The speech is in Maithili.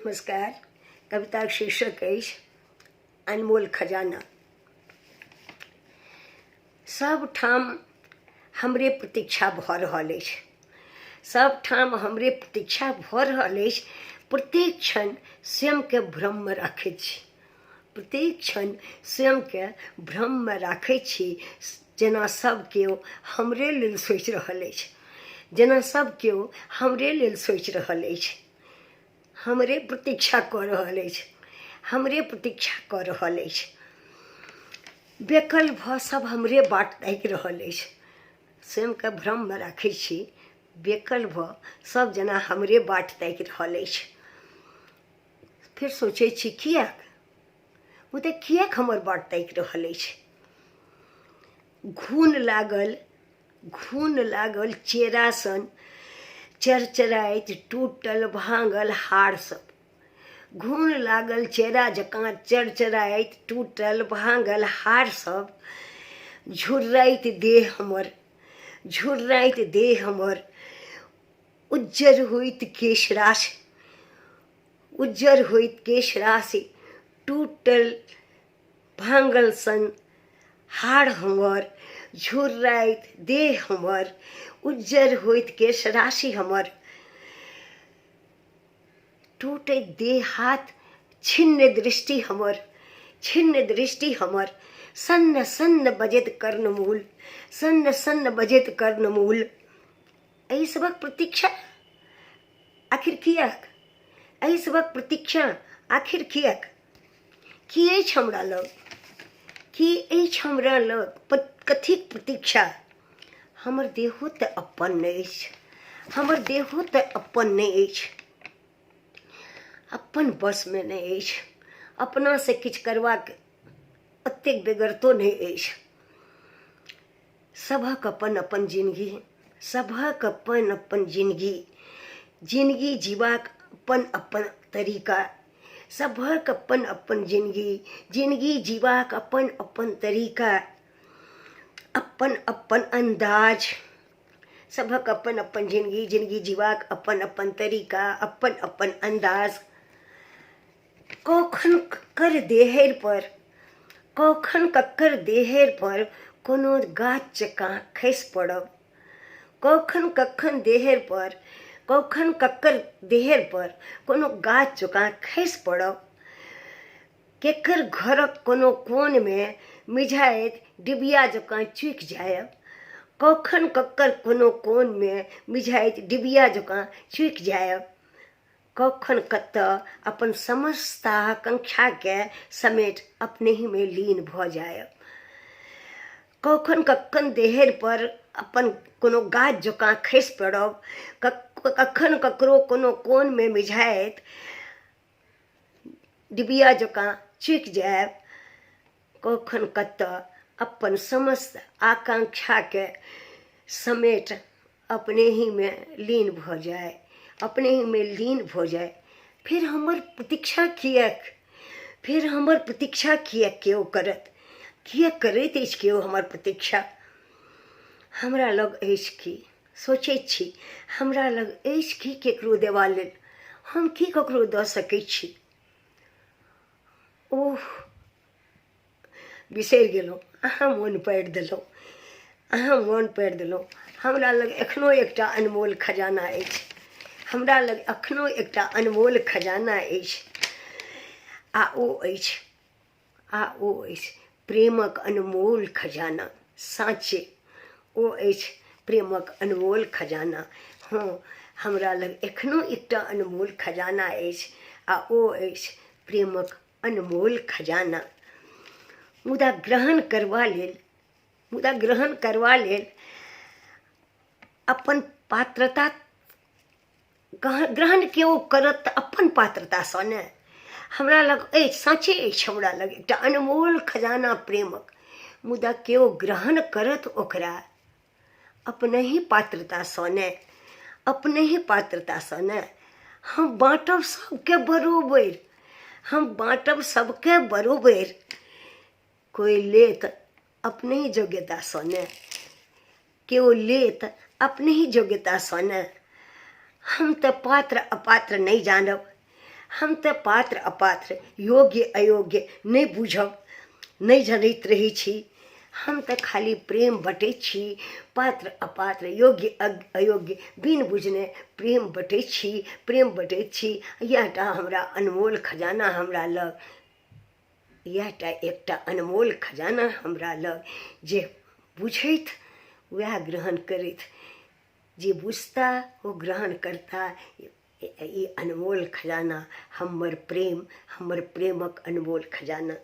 नमस्कार। कविताक शीर्षक अछि अनमोल खजाना। सब ठाम हमरे प्रतीक्षा भऽ रहल अछि, सब ठाम हमरे प्रतीक्षा भऽ रहल अछि। प्रत्येक क्षण स्वयंके भ्रममे राखैत छी, प्रत्येक क्षण स्वयंके भ्रममे राखैत छी, जेना सब केओ हमरे लेल सोचि रहल अछि, जेना सब केओ हमरे लेल सोचि रहल अछि, हमरे प्रतीक्षा कऽ रहल अछि, हमरे प्रतीक्षा कऽ रहल अछि। बेकल भऽ सब हमरे बाट ताकि रहल अछि। स्वयंके भ्रममे राखै छी, बेकल भऽ सब जेना हमरे बाट ताकि रहल अछि। फेर सोचै छी किएक, मुदा किएक हमर बाट ताकि रहल अछि। घून लागल, घून लागल चेरा सन चरचराइत टूटल भाँगल हाड़ सब, घून लागल चेरा जकाँ चरचराइत टूटल भाँगल हाड़ सब। झुर्राइत देह हमर, झुर्राइत देह हमर, उज्जर होइत केश राशि, उज्जर होइत केश राशि, टूटल भाँगल सन हाड़ हमर, झुर्राइत देह हमर, उज्जर होइत केश राशि हमर। टूटैत देह हाथ, छिन्न दृष्टि हमर, छिन्न दृष्टि हमर, सन्न सन्न बजैत कर्णमूल, सन्न सन्न बजैत कर्णमूल। एहि सभक प्रतीक्षा आखिर किएक, एहि सभक प्रतीक्षा आखिर किएक। की अछि हमरा लग, की अछि हमरा लग, कथीक प्रतीक्षा। हमर देहो तऽ अपन नहि अछि, हमर देहो तऽ अपन नहि अछि, अपन बसमे नहि अछि, अपनासँ किछु करबाक ओतेक बेगरतो नहि अछि। सभक अपन अपन जिनगी, सभक अपन अपन जिनगी, जिनगी जीबाक अपन अपन तरीका, सभक अपन अपन जिनगी, जिनगी जीबाक अपन अपन तरीका, अपन अपन अन्दाज। सभक अपन अपन जिनगी, जिनगी जीबाक अपन अपन तरीका, अपन अपन अन्दाज। कखन ककर देहरि पर, कखन ककर देहरि पर कोनो गाछ जकाँ खसि पड़ब, कखन कखन देहरि पर, कखन ककर देहरि पर कोनो गाछ जकाँ खसि पड़ब। केकर घरक कोनो कोनमे मिझाइत डिबिया जकाँ चुकि जायब, कखन ककर कोनो कोनमे मिझाइत डिबिया जकाँ चुकि जायब। कखन कतऽ अपन समस्त आकांक्षाके समेट अपनहिमे लीन भऽ जायब। कखन कखन देहरि पर अपन कोनो गाछ जकाँ खसि पड़ब, कखन ककरो कोनो कोनमे मिझाइत डिबिया जकाँ चुकि जायब। कखन कतऽ अपन समस्त आकांक्षाके समेट अपनेहीमे लीन भऽ जाय, अपनेहीमे लीन भऽ जाय। फेर हमर प्रतीक्षा किएक, फेर हमर प्रतीक्षा किएक केओ करत, किएक करैत अछि केओ हमर प्रतीक्षा। हमरा लग अछि की, सोचैत छी हमरा लग अछि की केकरो देबा लेल, हम की ककरो दऽ सकैत छी। ओह बिसरि गेलहुँ, अहाँ मोन पाड़ि देलहुँ, अहाँ मोन पाड़ि देलहुँ। हमरा लग एखनो एकटा अनमोल खजाना अछि, हमरा लग एखनो एकटा अनमोल खजाना अछि, आ ओ अछि, आ ओ अछि प्रेमक अनमोल खजाना। साँचे ओ अछि प्रेमक अनमोल खजाना। हँ, हमरा लग एखनो एकटा अनमोल खजाना अछि, आ ओ अछि प्रेमक अनमोल खजाना। मुदा ग्रहण करबा लेल, मुदा ग्रहण करबा लेल अपन पात्रता, ग्रहण केओ करत तऽ अपन पात्रतासँ ने। हमरा लग अछि, साँचे अछि हमरा लग एकटा अनमोल खजाना प्रेमक, मुदा केओ ग्रहण करत ओकरा अपनहि पात्रतासँ ने, अपनहि पात्रतासँ ने। हम बाँटब सबके बरोबरि, हम बाँटब सबके बरोबरि, कोइ लेत अपनहि योग्यतासँ ने, केओ लेत अपनहि योग्यतासँ ने। हम तऽ पात्र अपात्र नहि जानब, हम तऽ पात्र अपात्र योग्य अयोग्य नहि बूझब, नहि जनैत रहै छी। हम तऽ खाली प्रेम बँटै छी, पात्र अपात्र योग्य अयोग्य बिन बुझने प्रेम बँटै छी, प्रेम बँटैत छी। इएह टा हमरा अनमोल खजाना हमरा लग, इएह टा एकटा अनमोल खजाना हमरा लग। जे बुझैत वएह ग्रहण करैत, जे बुझता ओ ग्रहण करता ई अनमोल खजाना हमर प्रेम, हमर प्रेमक अनमोल खजाना।